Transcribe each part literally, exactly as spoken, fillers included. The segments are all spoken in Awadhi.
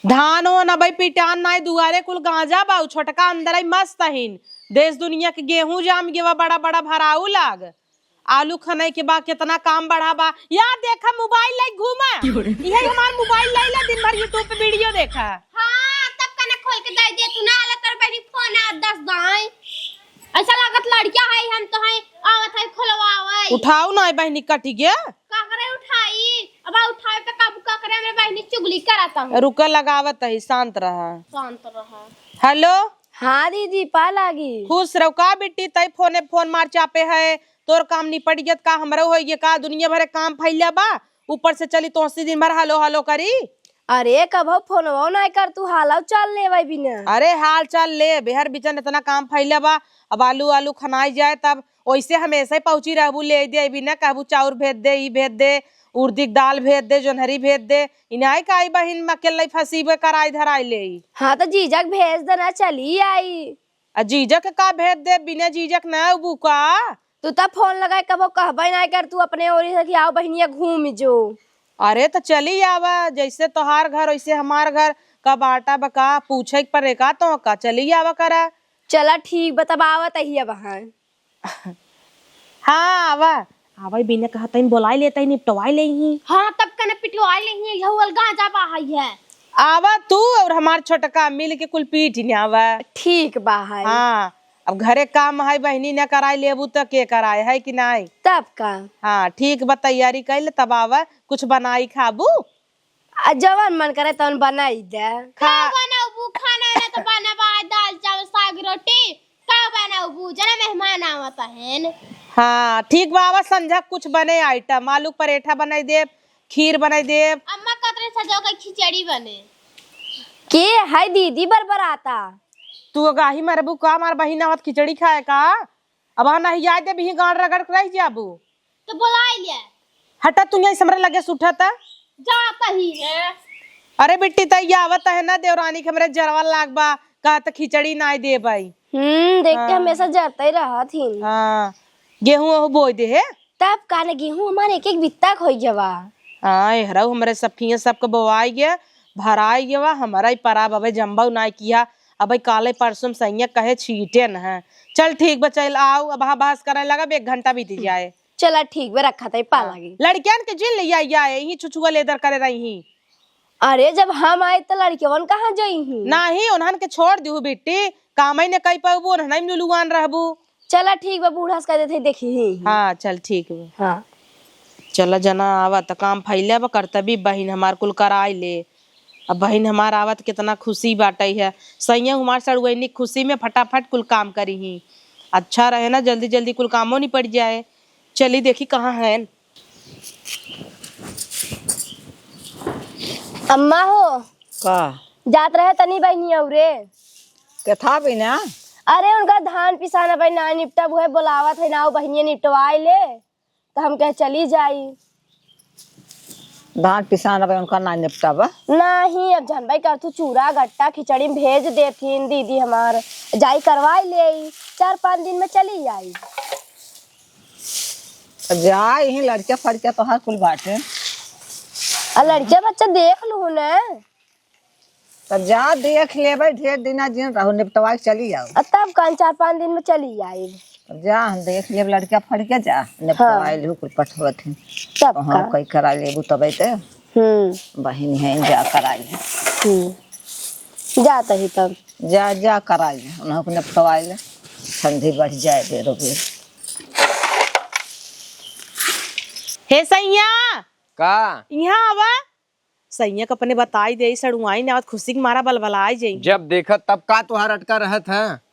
धान हो न भाई, पिटान नाई दुआरे, कुल गांजा बा, उ छोटका अंदर आई मस्त हिन। देश दुनिया के गेहूं जाम गेवा, बड़ा बड़ा भराऊ लाग। आलू खनई के बा, केतना काम बढ़ा बा। या देखा, मोबाइल लाई घूमा। इहे हमार मोबाइल लाई ला, दिन भर YouTube पे वीडियो देखा। हाँ, तब कने खोल के दे दे तू ना, आला तोर बहिनी फोन आ दस दाई। ऐसा लागत लड़किया है, हम तो है, आवत है खोलवावे। उठाऊ ना, बहिनी कटी गे। का करे उठाई? अब उठाए तो काबू का करे, हमरे बहिनी चुगली करता हूँ। रुका, लगावत है, शांत रहा। शांत रहा। हेलो। हाँ दीदी, पा लागी। खुश रहो। का बिट्टी, तई फोने फोन मार चापे है, तोर काम निपट गया का, हमरो होई गया का? दुनिया भरे काम फैला बा, ऊपर से चली तोसी दिन भर हलो हलो करी। अरे कभो फोनवो नाय कर तू, हालौ चाल लेवै बिना। अरे हाल चाल ले, बेहर बिचन इतना काम फैला बा, अब आलू आलू खनाई जाए तब। ओइसे हमेशा ही पहुँची रहबू, ले दे बिना कहबू चाउर भेज दे, ई भेज दे, उर्दी के दाल भेज दे, जोन्हरी भेज दे। इनाय का आई बहिन अकेले फंसीबे कराई धराई ले। हाँ तो जीजक भेज देना, चली आई। आ जीजक का भेज दे, बिना जीजक ना अबू का? तू त फोन लगाए कबो कहबे नाय कर, तू अपने ओरी से कि आओ बहिनिया घूम जो। अरे त चली आवा, जैसे तोहार घर वैसे हमार घर, कब आटा बका पूछे के परे का तो का, चली आवा करा। चला ठीक बा, तब आवत ही अब हाँ। हाँ आवा, आवा बिना कहतइन बोलाई लेतइन निपटवाई लेही। हाँ तब कने पिटवाई लेही, यहू अलगा जा बा है। आवा तू और हमार छोटका मिल के कुल पीट ने आवा। ठीक बा है। हाँ, अब घरे काम है बहिनी न कराई लेबू त के कराए है कि नाई? तब का? हाँ ठीक बा, तैयारी कैले तब आवा, कुछ बनाई खाबू? आ जवन मन करे तवन बनाई दे। का खा- बनाबू खाना ना तो बनाबा दाल चावल साग रोटी, का बनाबू जना मेहमान आवत हन। हाँ ठीक बा, आवा संझा कुछ बने आइटम, आलू परेठा बनाई देब, खीर बनाई देब। अम्मा कतरे सजो के खिचड़ी बने। के है दीदी बरबराता? तू गाही मरबू का, हमार बहिन आवत खिचड़ी खाए का? अब हाँ नहीं याद देबी गाड़ रगड़ के रह जाबू। तो बोलाई ले। हटा तू यहीं से हमरे लगे से उठा त। जाता ही है। अरे बिट्टी त ये आवत है ना देवरानी के हमरे जरवा लाग बा, का त खिचड़ी नाई देबई। हम्म, देख के हाँ। हमेशा जरते रहत ही। हाँ, गेहूं ओहू बोई दे है। तब का न गेहूं हमारे एक एक बित्ता खोई गवा। हाँ, एहरऊ हमरे सब किए सबके बोआई गया, भराई गवा, हमारा ही पराब अबे जम्बऊ नाई किया, अबे काले परसों में सैया कहे छीटे न है। चल ठीक बा, चल आओ, अब हाँ बहस करे लगा, एक घंटा बीत जाए। चला ठीक बा, रखा था, पा हाँ। लागी। लड़कियन के जिन ले आई आए, यही छुछुआ लेदर करे रही ही। अरे, जब हम आए, त लड़कियन कहाँ जई ही? नाही, उन्हन के छोड़ दिहु बिट्टी, कामई न कई पाबू, उन्हन में लुलुआन रहबू। चला ठीक बा, बूढ़ा से कह देते, देखी ही। हाँ, चल ठीक बा। हाँ। चला जना आवा, त काम फैले बा, करतबी बहिन हमार कुल कराई ले। अब बहिन हमार आवत कितना खुशी बाटई है। सैया हमार सड़ुआइनी खुशी में फटाफट कुल काम करी ही। अच्छा रहे ना, जल्दी जल्दी कुल कामो निपट जाए। चली देखी कहाँ हैं। अम्मा हो। का? जात रहे तनी बहिनी औरे। के था बिना? अरे उनका धान पिसाना भाई ना निपटा, उहे बोलावत है ना, बहिनिया निपटवाई ले। त हम कहे चली जाई। धान पिसान अब उनका ना निपटाबा। नाही, अब जनबई करथू, चूरा गट्टा खिचड़ी में भेज देथिन दीदी हमार, जाई करवाई लेई, चार पाँच दिन में चली आई। जा, यही लड़किया फड़किया तोहार कुल बाटे। आ लड़किया बच्चा देख लू ने। त जा देख लेबे, ढेर दिना जिन रहो, निपटवा के चली आओ। आ तब का, चार पाँच दिन में चली आई। तब जा, हम देख लेब लड़का फड़ के, जा निपटवा हाँ। लेहू, कुल पठवत है। तब कहाँ का? कई करा लेबू तबे ते। हम्म। बहिन है, जा करा ले। हम्म। जात ही तब। जा, जा करा ले, उन्हों को निपटवा ले, ठंडी बढ़ जाए बेरो बेर। हे सैया। का? यहाँ आवा। सैया के अपने बताई देई, सड़ुआइन आवत खुशी के मारा बलबलाई जाई। जब देखत तब का तोहार अटका रहत है?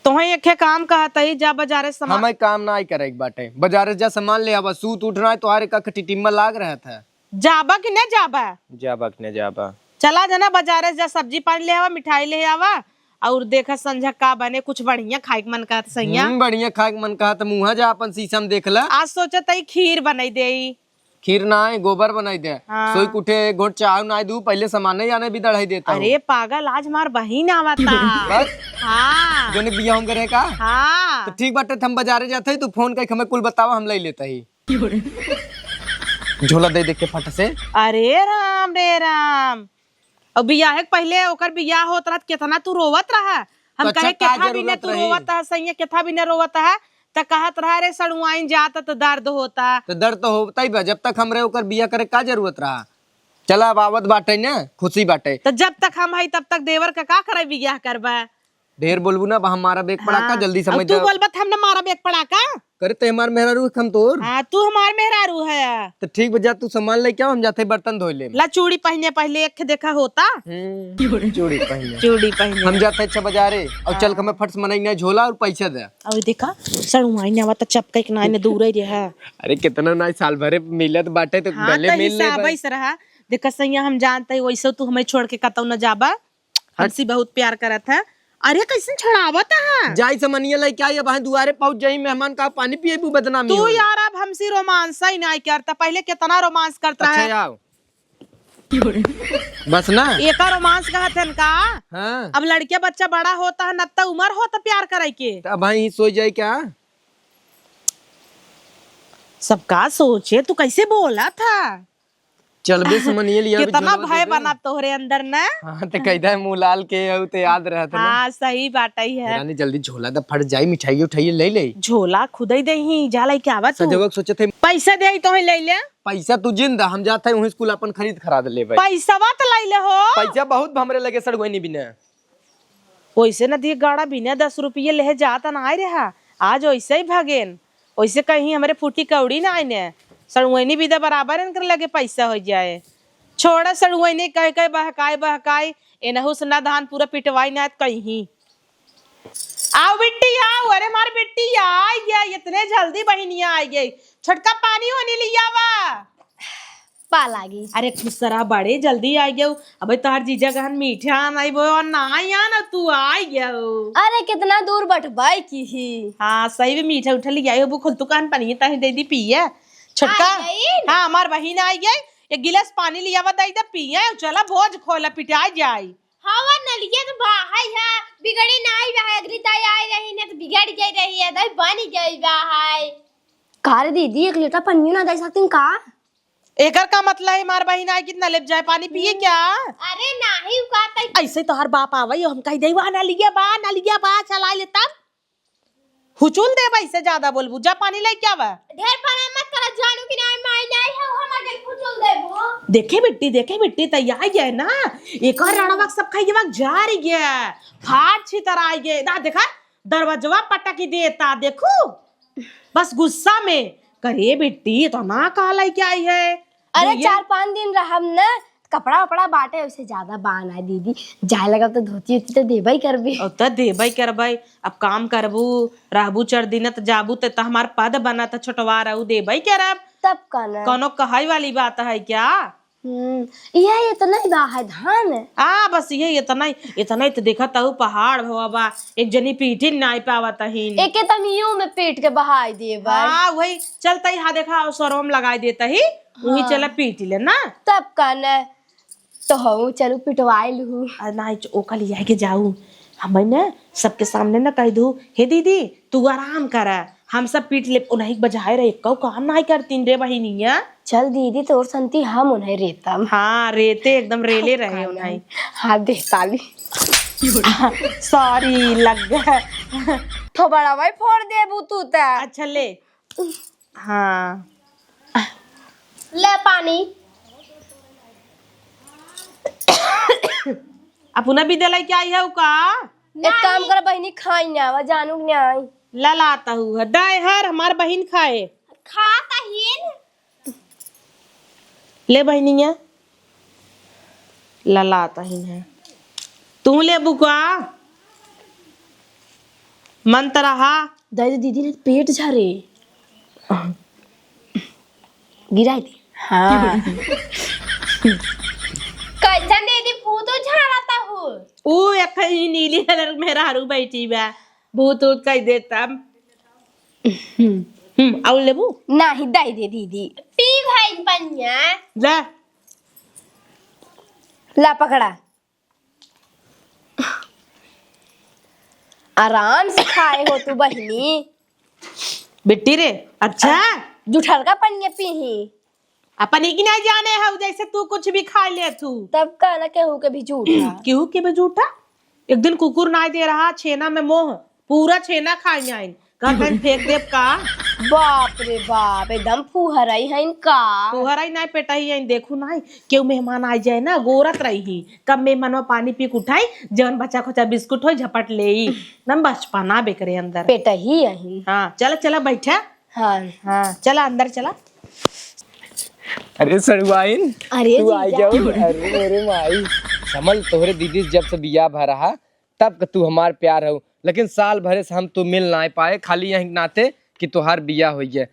तोहे एके काम कहत हई, जा बजारे से सामान हमें काम ना आई करे के बाटे। बजारे से जा सामान ले आवा, सूत उठ रहा है, तोहार एक टिटिम्मा लाग रहत है। जाबा कि न जाबा? जाबा कि न जाबा? चला जना बजारे से जा, सब्जी पानी ले आवा, मिठाई ले आवा, और देखा संझा का बने, कुछ बढ़िया खाए के मन कहत सैया। हम्म, बढ़िया खाए के मन कहत, मुँहा जा अपन शीशा में देख ला। आज सोचत हई खीर बनाई देई। खीर ना है, गोबर बनाई दे। हाँ। सोई के उठे, एक घोट चाय ना दू, पहले सामाने जाने भी दढ़ाई देता हूँ। अरे पागल, आज हमार बहिन आवता। बस? हाँ। जोने बिया हम करे का? हाँ। तो ठीक बाटे, हम बजारे जाते ही, तू फोन करके हमें कुल बतावा, हम ले लेता ही। झोला दे दे के फट से। अरे राम रे राम। और बियाहे के पहिले ओकर बियाह होत रहत, केतना तू रोवत रहा। हम तो अच्छा, कहे, का "केथा बिने जरूरत तू रही? रोवत है, सैया, केथा बिने रोवत है?" त कहत रहा, "अरे, सड़ुआइन जात त दर्द होता।" तो दर्द तो होता ही बा, जब तक हमरे ओकर बियाह करे का जरूरत रहा? चला, अब आवत बाटे ना, खुशी बाटे। तो जब तक हम हई, तब तक देवर का का करे बियाह करबा? ढेर बोलबू ना, अब हमारा बेक पड़ा का, हाँ, जल्दी अब समझ तू जाओ। बोलबा त हम ना मारा बेक पड़ा का? करे ते हमार मेहरारू हम तोर। हाँ, तू हमार मेहरारू है। तो ठीक बा, जा तू सामान लेके आओ, हम जाते बर्तन धोई ले। ला चूड़ी पहने पहले एक देखा होता। हम्म, चूड़ी पहने। चूड़ी पहने। हम जाते अच्छा बाजारे, और हाँ। चल के हमें फट से मनई ना झोला और पैसा दे। और देखा, सड़ुआइन आवा त चपका के नाई ने दूर ही रहा। अरे कितना ना साल भरे मिलत बाटे तो हाँ, गले तो मिल ले हिसाब भाई। ऐसे रहा। देखा सैया, हम जानते हैं वैसे तू हमें छोड़ के कतौ न जाबा। हट। हमसे बहुत प्यार करत है। अरे, कैसन छोड़ावत है? जाई समनिया लेके आई, अब दुआरे पहुंच जाई, मेहमान का पानी पिएबू, बदनामी तू होई। यार, अब हमसे रोमांस ही नहीं करता, पहले कितना रोमांस करता अच्छा, है। आओ। बस ना। एका रोमांस कहत हन का? हाँ। अब लड़के बच्चा बड़ा होता है, न त उम्र होता प्यार करे के। त अब भाई सो जाए क्या? सबका सोचे, तू कैसे बोला था? चलबे समनिया लिया, अभी कितना झोलवा भय दे दे। बना तोहरे अंदर न। हाँ, ते कहता है मुँह लाल के हऊ, ते याद रहत है ना। हाँ, सही बात ही है। रानी, जल्दी झोला द, फट जाई, मिठाई उठाई ले ले। झोला खुदई दे ही, जा लेके आवा तू। सजवक सोचत है। पैसा दे ही तो ही ले ले। पैसा तू जिन द, हम जात है वहीं स्कूल अपन खरीद खराद लेबे। पैसवा तो ले ले हो। पैसा बहुत हमरे लगे सड़ुआइनी बिना। वैसे न दिए गाड़ा बिना दस रुपये लेहे जात ना आए रहा, आज वैसे ही भागेन। वैसे कहीं हमरे फूटी कौड़ी ना आइने, सड़ुआइनी बिदा बराबर इनकर लगे पैसा हो जाए। छोड़ा सड़ुआइनी कह कह बहकाए बहकाए, एनहू से ना धान पूरा पिटवाई ना कहीं। आओ बिट्टी आओ, अरे मार बिट्टी आई गया, इतने जल्दी बहिनिया आई गई। छोटका पानी होनी लिया वा। पा लागी। अरे खुश रहा, बड़े जल्दी आई गयो। अबे तोहर जीजा गहन मीठा नाई बो, नाई आ ना तू आई गयो। अरे कितना दूर बटबाई की ही। हाँ सही में मीठा उठा लिया हो, बुखल तू कहन पानी ताही दे दी पिए। छोटका। आई गई ना। हाँ हमार बहिन आई गई, एक गिलास पानी लिया वा दे दे पिए, चला भोज खोला पिटाई जाई। हवा नलिया तो बाहर है, बिगड़ी नाई बा, अगरी ताई आई रही ने तो बिगड़ गई रही है, दाई बन गई बा है। का रे दीदी, एक लोटा पनियो ना दे सकतीन का? एकर का मतलब है, मार बहिन आई कितना लेब जाए पानी पिए क्या? अरे नाही, उ का तई ऐसे तोहर बाप आवे, हम कह देवा नलिया बा, नलिया बा, चला ले तब। हुचुल देबा, इससे ज्यादा बोलबू, जा पानी लेके आवा। ढेर बड़ा मत करा जानू कि नाई माई नाई है, हम आगे हुचुल देबो। देखे बिट्टी, देखे बिट्टी, त आई गए ना, एक और रणवा सब खाई गए, जा रही है, फाड़ छितर आई गए, दा देखा, दरवाजवा पटक ही देता, देखू, बस गुस्सा में। करे बिट्टी, इतना का लेके आई है? अरे, भैया। चार पाँच दिन रहब न, कपड़ा वपड़ा बाटे, वैसे ज्यादा बा ना दीदी। जाए लगब त धोती उती त देबे करबे। ओ, त देबे करबे। अब काम करबू, रहबू चार दिन त जाबू, त, त हमार पद बनत, छोटवा रहू, देबे करब। तब का ना। कौनो कहै वाली बात है क्या? हम्म, यह इतना ही बा है धान। आ, बस यह इतना ही, इतना ही तो देखा तहु पहाड़ भवा बा, एक जनी पीटी नाई पावत ही। एके तम यूं में पीट के बहाई देबे। हाँ, वही चलता ही, हाँ, देखा, और सरोम लगाई देता ही, वही हाँ। चला पीट ले ना। तब का न, तो हऊ चलू पिटवाई लू। आ, नाई, च-, ओका लिया के जाऊ, हमें न सबके सामने न कह दू, "हे दीदी, तू आराम करा, हम सब पीट ले।" उन्हीं के बजाय रहे, कऊ काम नाई करतीन रे बहिनिया। चल दीदी, तोर संती हम उन्हें रेतम। हाँ, रेते एकदम रेले रहे उन्हें। हाँ, दे ताली। Sorry, लग गया। थोबड़ा भाई फोड़ देबू तू त। अच्छा, ले। हाँ। ले पानी। अपना भी दलाई क्या आई है का? एक काम कर बहिनी, खाई ना, आवा जानू के ना आई। ललाता हूँ, दाय हर हमार बहिन खाए। खाता हीन। ले बहिनिया, ललाता हीन है। तू लेबू का? मन त रहा। दे दे दीदी, ने पेट झरे। गिराई दे। हाँ। कैसन दीदी, भूत झाड़ता हूँ। ऊ एक ही नीली कलर मेहरारू बैठी बा, भूत ऊत कह देता। हम्म, हम्म, और लेबू? नाही, दे दे दीदी। पी भाई पनिया। ले। ला पकड़ा। आराम से खाए हो तू बहिनी। बिट्टी रे, अच्छा? जुठलका पनिया पीही। अपन ही की नहीं जाने हउ, जैसे तू कुछ भी खाइ लेत हउ। तब का ना, केहू के भी झूठा। केहू के भी झूठा। एक दिन कुकुर नाई दे रहा छेना में मोह, पूरा छेना खाइ आइन, कहत हइन फेंक देब का? बाप रे बाप, एकदम फुहरई हइन का? फुहरई नाई, पेटही हइन। देखू नाई, केहू मेहमान आइ जाए ना, गोरत रही, कब मेहमानवा पानी पी के उठाई, जवन बचा खोचा बिस्कुट होई, झपट लेई। एकदम बचपना बेकरे अंदर। पेटही हइन। हाँ, चला, चला, बैठा। हाँ। हाँ, चला, अंदर चला। अरे सड़ुआइन, अरे तू आ जीजा। जाओ। अरे मेरे माई, समझ, तोहरे दीदी से जब से बियाह भा रहा, तब क तू हमार प्यार हउ, लेकिन साल भरे से हम तू मिल नाय पाए, खाली यही नाते कि तोहार बियाह होइ गए।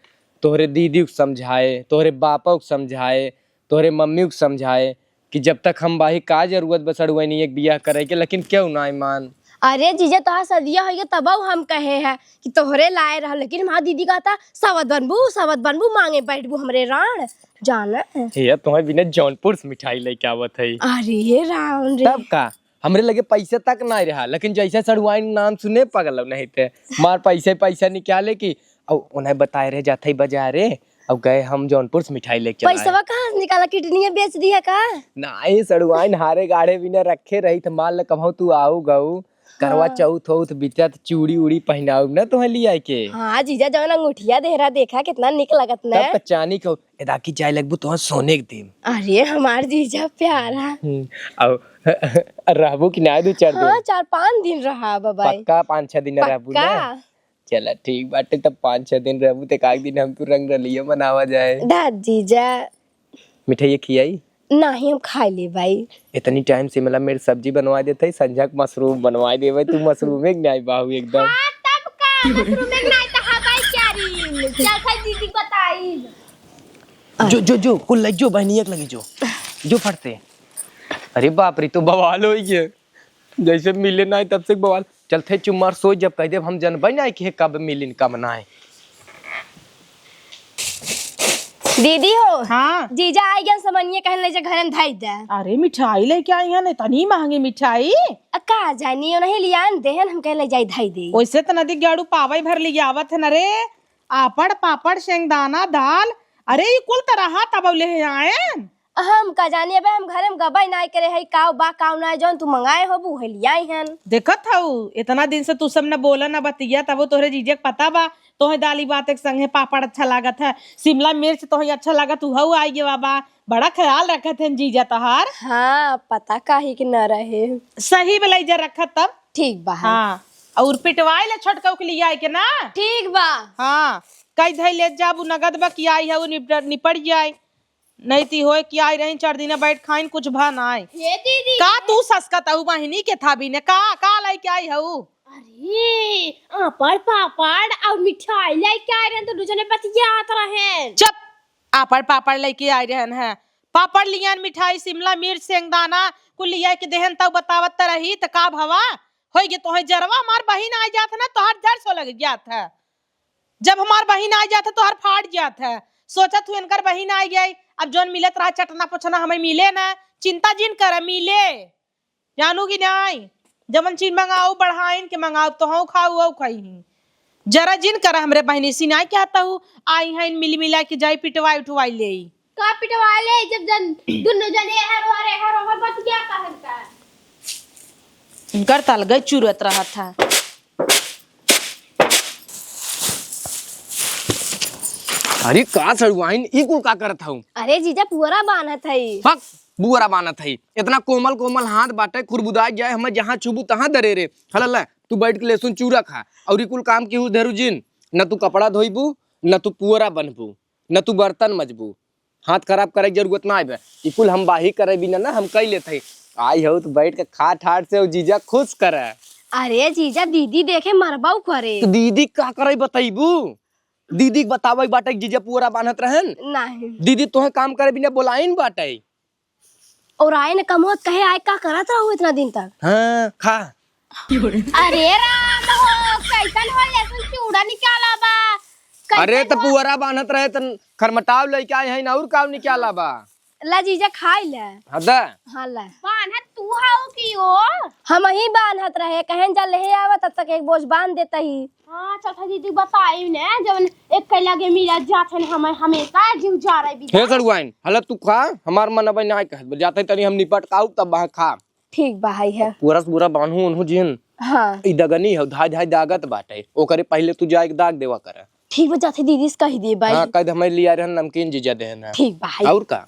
तोहरे दीदी को समझाए, तोहरे बापा को समझाए, तोहरे मम्मी को समझाए कि जब तक हम बाही का जरूरत बा सड़ुआइन एक बियाह करे के, लेकिन केहू नाय मान। अरे जीजा, तोहार सदिया होइ गए तबउ हम कहे हैं कि तोहरे लाए रह, लेकिन हमार दीदी कहता, "सवत बनबू, सवत बनबू, मांगे बैठबू हमरे राण।" जाना है। हे, तोहरे बिना जौनपुर से मिठाई लेके आवत है। अरे राम रे। तब का, हमरे लगे पैसा तक नाय रहा, लेकिन जैसे सड़ुआइन नाम सुने पगल नहीं थे, मार पैसे पैसा निकाले की, और उन्हें बताए रहे जाते ही बाजारे, और गए हम जौनपुर से मिठाई लेके आए। पैसवा कहाँ से निकाला, किडनिये बेच दिया का? नाय, सड़ुआइन हारे गाढ़े बिना रखे रही थे, मान ल कबहू तू आऊ गऊ, करवा हाँ। चौथ हो तो बीतत चूड़ी उड़ी पहनाऊ ना तोहे लिया के। हाँ जीजा, जौन अंगूठिया देहरा देखा कितना निक लगत ना। तब त चानी को एदा की जाए लगबू तोहे सोने के दिन। अरे हमार जीजा प्यारा। हम्म, अब रहबू कि ना दो चार दिन? हाँ, चार पाँच दिन रहा बाबा। पक्का पाँच छह दिन रहबू ना? पक्का। चला ठीक बाटे, तब पाँच छह दिन रहबू ते एक दिन हम तू रंग रलिया मनावा जाए। दा जीजा। मिठाई खियाई? नाही, हम खाई ले भाई। इतनी टाइम शिमला मिर्च सब्जी बनवा देते, संझा के मशरूम बनवा देवे। तू मशरूम एक नाई बाहू एकदम। हाँ, तब का मशरूम एक नाई तो हवाई चारी। चल भाई दीदी बताई। जो, जो, जो, कुल लग जो, बहनी एक लगी जो। जो फटते। अरे बाप रे, तो बवाल होइ गए। जैसे मिले नाई तब से बवाल। चलते चुम्मार सोच जब कह देब हम जनबे नाई कि कब मिलिन कब नाई। दीदी हो। हाँ। जीजा आई गन समनिया कहन ले जे घरन धाई दे। अरे मिठाई लेके आई हन, इतनी महंगी मिठाई। अ, का जानी, ओ नहीं लियान देहन, हम कहन ले जाई धाई दे। वैसे त नदी गाड़ू पावई भर लियावत है न रे, आपड़ पापड़ शेंगदाना दाल। अरे ई कुल त रहा तब ले आयन। हम का जानी, अबे हम घरे में गबई नाई करे हई, काव बा काव नाई, जौन तू मंगाए होबू उहे लियाई हन। देखत हऊ, इतना दिन से तू सब न बोला न बतिया, तबो तोहरे जीजे के पता बा, तोहे दाली भात के संगे पापड़ अच्छा लागत है, शिमला मिर्च तोहे अच्छा लागत, उहऊ आई गे बाबा, बड़ा ख्याल रखत हन जीजा तोहार। हाँ, पता काहे के न रहे। सही बलैजर रखत तब। ठीक बा। हाँ, और पिटवाई ले छोटका के लियाई के ना। ठीक बा। हाँ, कई धई ले जाबू नगद बा कि आई है, वो निपट, निपट जाए। नहीं ती होए कि आई रही चार दिन बैठ खाइन कुछ भा नाय। हे दीदी। का तू ससकत हऊ बहिनी के था भी ने? का, का लइके आई हऊ? अरे, आपड़ पापड़ और मिठाई लइके आई रहन तो दू जने बतियात रहन। चुप, आपड़ पापड़ लइके आई रहन है। पापड़ लियन, मिठाई, शिमला मिर्च, शेंगदाना कुल लिया के देहन तब बतावत त रही त का भवा? होई गे तोहे जरवा, हमार बहिन आ जात है ना तोहार जर सो लग जात है। जब हमार बहिन आ जात है, तोहर फाट जात है। सोचत हूँ, इनकर बहिन आ गई, अब जौन मिलत रहा चटना पोछना, हमें मिले ना। चिंता जिन कर, मिले। जानू कि नाई? जवन चीज मंगाऊ, बढ़ाइन के मंगाऊ, तोहू खाऊ, औ खाई। जरा जिन कर, हमरे बहिनी सिनाई के आता हूँ, आई हैं, मिल मिला के जाई, पिटवाई उठवाई ले। का पिटवा ले, जब जन, दुनो जने हर हर हर हर बतिया कहन का। इनकर तलगई चुरत रहत है। अरे का सड़ुआइन, ई कुल का करत हऊ? अरे जीजा, पुअरा बान्हत हई। हक, पुअरा बान्हत हई। इतना कोमल कोमल हाथ बाटे, खुरबुदाइ जाए, हमें जहाँ छुबू तहाँ दरे रे। हला ला, तू बैठ के लहसुन चूरा खा, और ई कुल काम केहू धरू जिन, न तू कपड़ा धोइबू, न तू पुअरा बनबू, न तू बर्तन मजबू। हाथ खराब करे के जरूरत ना आवे। ई कुल हम बाही करे बिना ना हम कई लेत हई। आई हऊ तो बैठ के खा ठाट से, जीजा खुश करे। अरे जीजा, दीदी देखे मरबऊ करे। तो दीदी का करे बतैबू? दीदी के बतावे बाटे कि जीजा पुअरा बान्हत रहन। नहीं। दीदी तोहे काम करे बिना बोलाइन बाटे। और आए न कमोत कहे आए का करत रहू इतना दिन तक? हाँ, खा। अरे राम हो, कैसन हो ये कुल चूड़ा निकाला बा? कैसन अरे त हो? पुअरा बान्हत रहे त खरमटाव लइके आए हैं, और काव निकाला बा? ला जीजा खाई ले। हाँ दा। हाँ ला। बान्हत तू हाउ की ओ? हमहीं बान्हत रहे, कहेन जा लेहे आवा, तब तक एक बोझ बान्ह देतही। हाँ, चल दीदी, बताई ने, जवन एक के लगे मिलत जात हन, हम हमेशा जीव जा रहे हे बिदा। सड़ुआइन, हला तू खा, हमार मन अबे नाय कहत बा, जाते तनी हम निपट काऊ, तब वहाँ खा। ठीक बा, हाय है। पूरा से पूरा बान्हू ओन्हू जिन। हाँ। ई दगनी हौ, धाय धाय दागत बाटे, ओकरे पहिले तू जाए के दाग देवा कर। ठीक बा, जाते दीदी से कहि दे बाई। हाँ, कह दे, हमें लिया रहन नमकीन जीजा देहन है। ठीक बा, हाय। और का?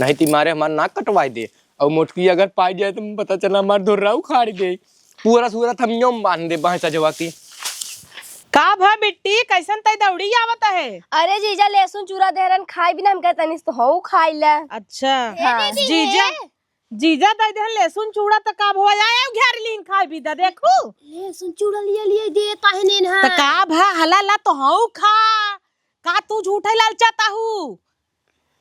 नहीं ती मारे हमार नाक कटवाई दे। और मोटकी अगर पाई जाए तो पता चला हमार धुर्रा उखाड़ दे। पूरा सूरत हम यों बान्ह दे बाहें सजवा की। का भा बिट्टी, कैसन तई दौड़ी आवत है? अरे जीजा, लहसुन चूरा देहरन खाई बिना, हम कहता नहीं तो हऊ खाई ले। अच्छा। हाँ। ए दीदी, जीजा, ए। जीजा दई देहन लहसुन चूरा त का भवा आया घेर लीन खाई भी दा देखू। लहसुन चूरा लिए लिए दे ताहे ने ना। त का भा हला ला तो हऊ खा। का तू झूठा लालचाता हूँ?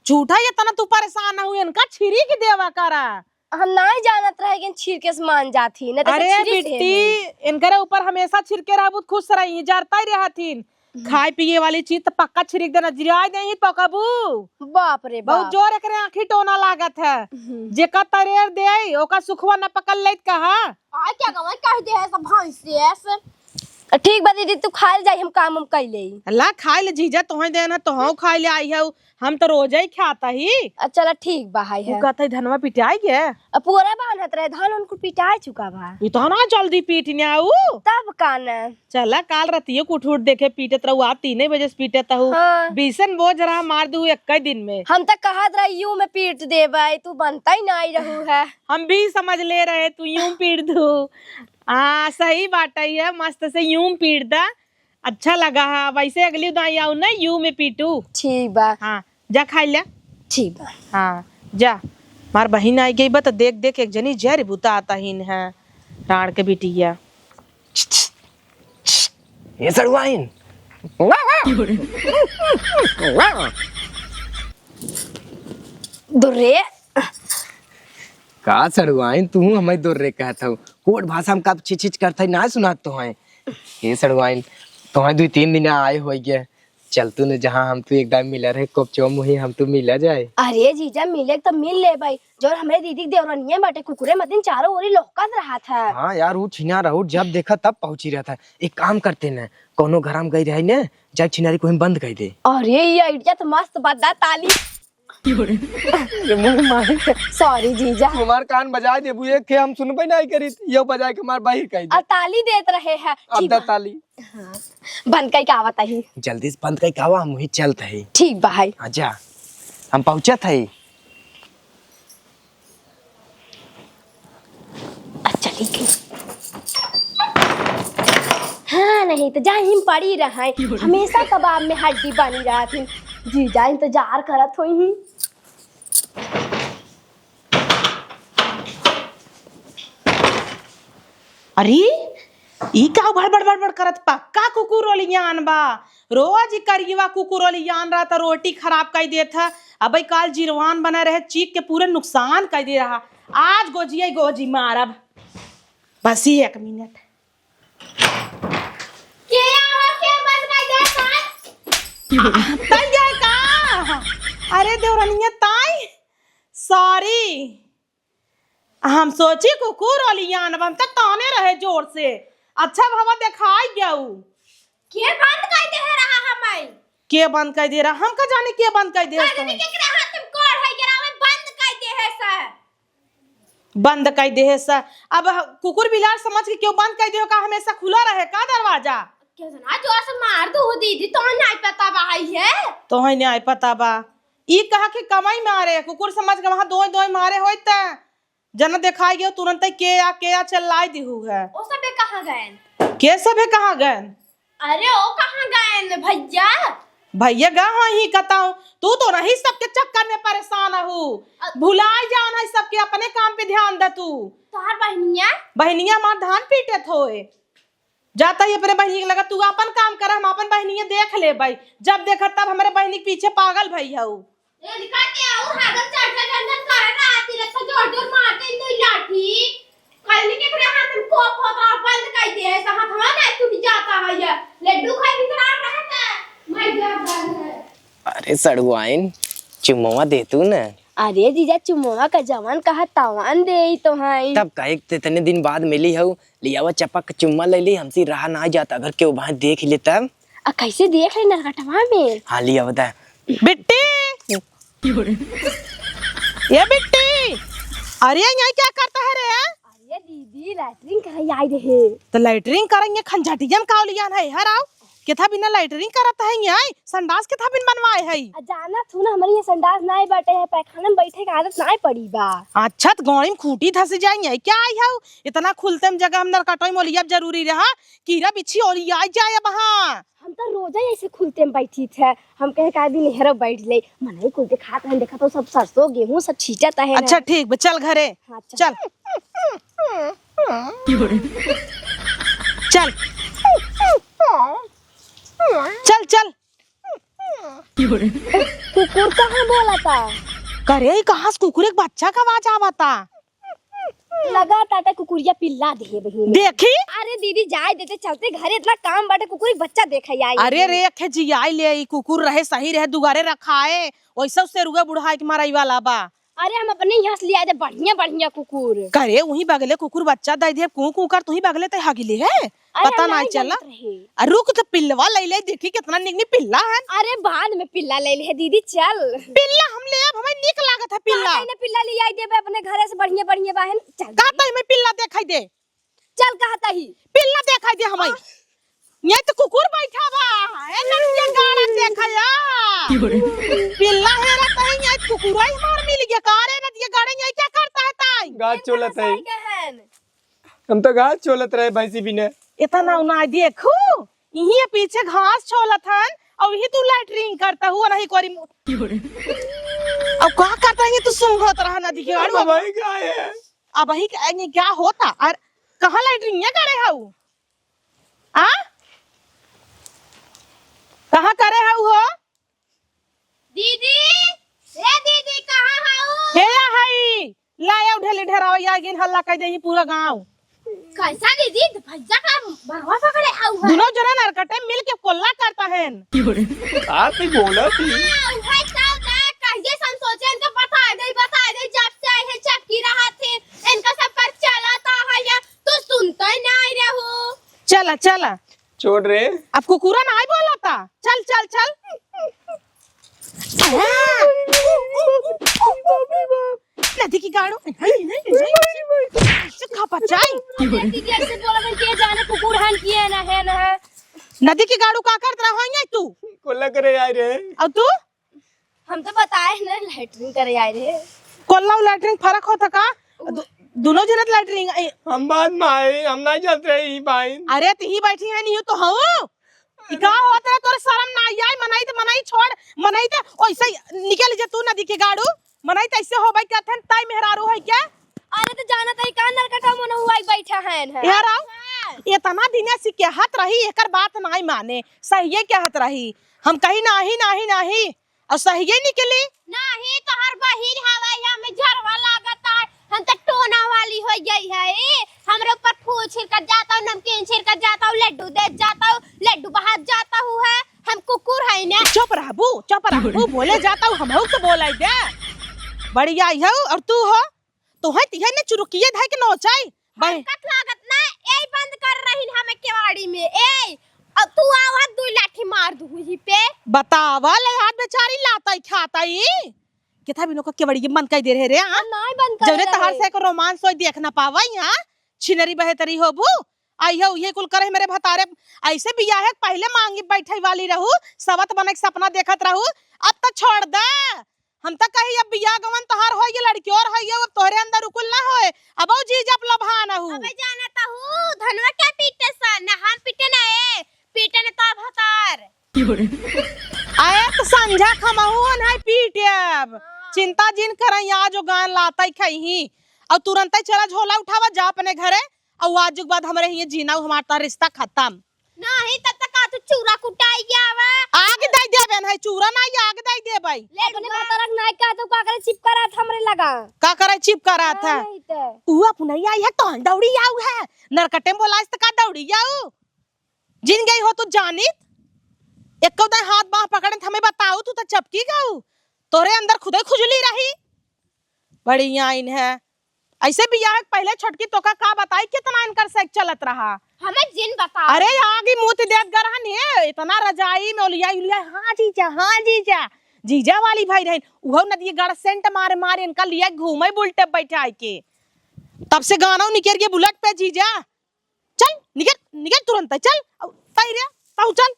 झूठा ये तना तू परेशान हूँ, इनका छिरी की देवा करा। हम नाई जानत रहे कि छिरके से मान जात ही, नहीं तो अरे छिरिक बिट्टी, देनी। इनकरे ऊपर हमेशा छिरके रहबू त खुश रही, जरता ही रहत ही। हम्म। खाए पिए वाली चीज त पक्का छिरिक देना, जिराय नहीं पकबू। बाप रे बहुत बाप। जोर एकरे आँखी टोना लागत है। हम्म। जेका तरेर दे, ओका सुखवा न पकड़ लेत कहा। आय क्या गवा कह दे है सब भैंस से ऐसे। ठीक बा दीदी, तू खाइल जाई, हम काम हम कइ लेई। ला खाइल जीजा, तोहे देना, तोहू खाइल आई है, हम तो रोजे ही खाता ही। अ, चला ठीक बा, हाय उ है। कहत है धनवा पिटाई गे। अ, पूरा बान्हत रहे, धान उनको पिटाई चुका बा। इतना जल्दी पीट ने आऊ? तब का न। चला काल रतियो के उठ उठ देखे पीटत रहू, आ तीने बजे से पीटत हूँ। हाँ। बीसन बोझ रहा मार दू एक दिन में। हम तो कहत रहे यूं में पीट देबै, तू बनता ही नहीं रहू है। हम भी समझ ले रहे तू यूं पीट दू। हाँ, सही बात है, मस्त से यूं पीट दा, अच्छा लगा है। वैसे अगली दाई आऊ ना, यूं में पीटू। ठीक बा। हाँ, जा खाई ले। ठीक बा। हाँ, जा। हमार बहिन आई गई बा, तो देख देख एक जनी जहर बुता आता ही है, राड़ के बिटिया। ए सड़ुआइन। दुर्रे। का सड़ुआइन, तू हमें दुर्रे कहत हऊ? कोड भाषा में का छिछ छिछ करत है, ना सुनात तो है। ए सड़ुआइन, तो है दुई तीन दिन आए होई गे। चल तू ने जहाँ हम तू एक दाम मिला रहे, कोपचो मुही हम तू मिला जाए। अरे जीजा, मिले तो मिल ले भाई, जौन हमरे दीदी के देवरनिया बाटे, कुकुरे मतिन चारों ओरी लोहकत रहत है। हाँ यार, उ छिनार रहू जब देखा तब पहुँची रहत है। एक काम करते न, कौनो घर में गई रही न, जाए छिनारी को हम बंद कर दे। अरे ये idea तो मस्त बा, दा ताली। अरे मोर माई। Sorry जीजा। हमार कान बजाए देबू, एक के हम सुनबे नहीं करी, यो बजाए के हमार बाहिर कह दे। अब ताली देत रहे हैं। अब ठीक दा बा। ताली। हाँ। बंद कई का आवत ही। जल्दी से बंद कई का आवा, हम वही चलत ही। ठीक बा है। हाँ, जा। हम पहुँचत ही। अच्छा, ठीक है। हाँ, नहीं तो जाहिम पड़ी रहे। हमेशा कबाब में हड्डी बनी रहत ही। जीजा इंतजार करत होई ही। अरे, ई का भड़बड़ भड़बड़ करत? पक्का कुकुर ओलियान बा। रोज ई करियवा कुकुर ओलियान रहा त रोटी खराब कर देत है। अबे काल जिरवान बना रहे, चीख के पूरे नुकसान कर दे रहा। आज गोजिया गोजी मारब। बस ही एक मिनट। के आवा, के बंद कर दे साथ? ताई गए का? अरे देवरनिया ताई, sorry। हम सोची कुकुर ओलियान बा, हम त ताने रहे जोर से। अच्छा भवा देखाई गऊ। के बंद कर दे है रहा हमें? के बंद कर दे रहा? हम का जाने के बंद कर दे है का जाने तोहन? केकरा हाथ में कोड़ है, केकरा में बंद कर दे है सर। बंद कर दे है सर। अब ह-, कुकुर बिलार समझ के क्यों बंद कर दे हो? का हमेशा खुला रहे का दरवाजा? क्या जना जोर से मार दो हो दीदी, तो नहीं पता बा है ये। तो है नहीं पता बा। ई कहा कि कमाई मारे, कुकुर समझ के वहाँ दोय दोय मारे होइत त जना देखाई गयो, तुरंत के आ, के आ चिल्लाई दिहू है। ओ सबे कहाँ गएन? के सबे कहाँ गएन? अरे ओ कहाँ गएन भैया? भैया गा हो ही कताऊ, तू तो नहीं सबके चक्कर में परेशान हू। अ- भुलाई जाओ नहीं सबके, अपने काम पे ध्यान दे तू। तोहार बहनिया? बहनिया हमार धान पीटत होए। जाता ही अपने बहिनी के लगा, तू आपन काम कर, हम आपन बहिनी के देख लेबै। जब देखा तब हमरे बहिनी के पीछे पागल भई हऊ। इनका के और हागल चाचा जंगल करे ना आती रे, तो जोर जोर मारते इन दो लाठी। कल के पूरे हाथ में कोप होता, बंद कर दे, ऐसा हाथ हवा ना टूट जाता है ये। लड्डू खाई भी खराब रहता है, मैं डर डर है। अरे सड़ुआइन, चुम्मवा दे तू न। अरे जीजा, चुम्मा का जवन कहा तवन देई तोहई। तब कहे के इतने दिन बाद मिली हऊ, लियावा चपक के चुम्मा ले ली, हमसे रहा ना जाता, अगर केहू भाई देख ले तब। आ कैसे देख ले नरकटवा में? हाँ, लियावा दा। बिट्टी, ये बिट्टी, अरे यहाँ क्या करता है रे? अरे दीदी, लैट्रिन करे आई रहे। तो लैट्रिन करेंगे, खंझटिया में काव लियान है, हर आओ। केथा बिना लैट्रिन करत है, यहाँ संडास केथा बिन बनवाए है। आ, जाना थू ना, हमारे यहाँ संडास नाई बाटे है, पैखाना में बैठे के आदत नाई पड़ी बा। अच्छा, तो गौड़ी में खूंटी धस जाएंगे, क्या आई है? इतना खुलते में जगह हम नरकटोई में ओलिया जरूरी रहा, कीड़ा बिच्छी ओलिया जाए अब। हाँ, हम तो रोजा ऐसे खुलते में बैठी थे, हम कहे का दिन हेरो बैठ ले, मनई कुल देखात रहन, देखा तो सब सरसों गेहूं सब छीटत है। अच्छा, ठीक बा, चल घरे। हाँ, चल। चल। चल। चल, चल। कुकुर कहाँ बोलता? करे, ई कहाँ से कुकुर एक बच्चा का आवाज आवता? लगा ताटे कुकुरिया पिल्ला दे बहिन। देखी? अरे दीदी, जाए देते, चलते घरे, इतना काम बाटे, कुकुर एक बच्चा देखे आई। अरे रे, अखे जी आई ले, ई कुकुर रहे, सही रहे, दुआरे रखाए, वैसे सेरुआ बुढ़ाए के मारे वाला बा। अरे हम अपने यहाँ से लिया दे बढ़िया बढ़िया कुकुर। करे, वही बगले कुकुर बच्चा दे दे, कूं कूं कर, तू ही बगले ते हगिले है। अरे पता हम नाई नाई चला। जानत रहे। आ रुक तो पिल्लवा ले ले, देखी कितना निक निक पिल्ला है। अरे बाद में पिल्ला ले ले दीदी, चल। पिल्ला हम ले अब, हमें निक लागत है पिल्ला। कहत है ना पिल्ला ले आई देबे अपने घरे से बढ़िया बढ़िया बहन, चल। कहत है मैं पिल्ला देखाई दे। चल कहत ही। पिल्ला देखाई दे हमें। हाँ। ये तो कुकुर बैठा बा। ए नदिया गाड़ा देखा या। पिल्ला हेरा तही, ये कुकुर ही मार मिल गया। का रे नदिया गाड़ा, ये क्या करता है ताई? गाछ चोलत है। बहन। हम तो घास छोलत रहे भैंसी बिना। इतना ना देखू, यही पीछे घास छोलत हन और यही तू लैट्रिन करता हुआ नहीं कोरी मु-, अब का करता है तू सूंघत रहा नदी के गाड़ू। अब भाई का है? अब वही का, ये क्या होता? और कहाँ लैट्रिन ये करे हऊ? आ? कहाँ करे हऊ हो? दीदी, ए दीदी, कहाँ हऊ? हे या हई, लाया ढेले ढेरावा, या गिन हल्ला कर देही पूरा गाँव। कैसा दीदी, भैया का बरवा पकड़े आऊ है। दोनों जना नरकटे मिल के कोल्ला करता है। का तू बोला थी? हाँ, उहे सब ना, कहिए से हम सोचे इनका बता दे, बता दे, जब से आए हैं चक्की रहा थे, इनका सब कर चला था है या, तू सुनता ही नहीं रहो। चला, चला। छोड़ रे। अब कुकुरा नाई बोलता। चल, चल, चल। नदी की गाड़ू। चुप खा पचाई। अरे दीदी, ऐसे बोला था, के जाने कुकुर हन किए ना है ना है। नदी की गाड़ू का करत रहा है तू? कोल्ला करे आए रे। और तू? हम तो बताए ना, लैट्रिन करे आए रहे। कोल्ला और लैट्रिन फर्क होता का? दु-, दोनों जनत लैट्रिन, ए, हम बात माई, हम नहीं जाते ही भाई। अरे, तो ही बैठी है, नहीं तो हूँ। ई का होत रहे, तोरे शरम ना आई, मनई तो मनई छोड़, मनई तो ओइसे ही निकल जे तू नदी के गाड़ू, मनई तो ऐसे हो भाई, कहते हैं, ताई मेहरारू है क्या? अरे, तो जाना ताई का नरकटा मन हुआ ही बैठा है ना। यार आओ, हाँ। इतना दिन से कहत रही, एकर बात नाई माने, सही कहत रही, हम कही नाही, नाही, नाही, और सहिए निकली। नाही, तोहर बहिन हवे, हमें झरवा लागत है। हम तो टोना वाली हो गई है। हमरे ऊपर फूल छिड़कत जाता हूँ, नमकीन छिड़कत जाता हूँ, लड्डू देत जाता हूँ, लड्डू बहात जाता हूँ है। हम कुकुर है ना। चुप रहबू, चुप रहबू, बोले जाता हूँ, हमहू तो बोलाई दे। बढ़िया ही हो, और तू हो? तोहे तिहे ने चुरुकिये धइ के नोचाई। बहे- हरकत लागत ना, एई बंद कर रही हमें केवाड़ी में, एई। अब तू आवा, दुई लाठी मार दू ही पे। बतावा ले, आज बेचारी लातई खातई। केथा बिनो का केवड़िये बंद कइ दे रहे रे, हाँ? हम नाई बंद कर जौने रहे। तहार से एक रोमांस होई देख ना पावा, हाँ? छिनरी बहेतरी होबू। आई हो, ये कुल करे मेरे भतारे। ऐसे बियाहे के पहिले मांगी बैठे वाली रहू, सवत बने के सपना देखत रहू। अब तो छोड़ दे। हम त कही अब बियाह गवन तोहार होइगे, लड़की और होइगे, अब तोहरे अंदर उकुल ना होए। अब ओ जीजा अब लभान हऊ। अबे जानत हऊ, धनवा क्या पीटे सा, ना हम पीटे ना ए, पीटे न तो भतार। आए त संझा खमहू नहीं पीटे अब। हाँ। चिंता जिन करई, आज ओ गान लातई खइही। और तुरंतई चला झोला उठावा जा अपने घरे। और आज के बाद हमरे हिये जीना, हमार तार रिश्ता खत्म। नहीं, तब तक का तू चूरा कुटाई गया बा। आग दई देबे, नहीं चूरा नहीं, आग दई देबे। ले अपने भतारक नाई का तो का करे चिपका रहा था हमरे लगा। का करे चिपका रहा था? नहीं तो। ऊ अपने आई है तो दौड़ी आऊ है। नरकटे में बोलाइस तो का दौड़ी आऊ? जिन गई हो तू जानित। एको दाई हाथ बाह पकड़े त हमें बताऊ, तू तो चपकी गऊ। तोरे अंदर खुदे खुजली रही। बढ़िया इन है। ऐसे बियाह के पहले छोटकी तोका का बताई कितना इनकर सेक्स चलत रहा। हमें जिन बता। अरे आगी मुँह देत गरहन हे, इतना रजाई में ओलिया उलिया, "हाँ जीजा, हाँ जीजा।" जीजा वाली भाई रहन, उहो नदिये गड़ सेंट मारे मारे इनका लिए घूमे बुलेट बैठाई के। तब से गाना निकर गए बुलेट पे, "जीजा चल, निकर, निकर तुरंत, चल, तई रे, तऊ चल।"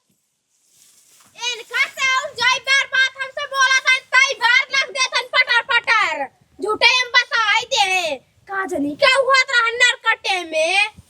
इनका से और जाई बार बात हमसे बोला था, तई बार लग देतन पटर पटर। झूठे हम बताई दे। का जनी का हुआ रहन नरकटे में।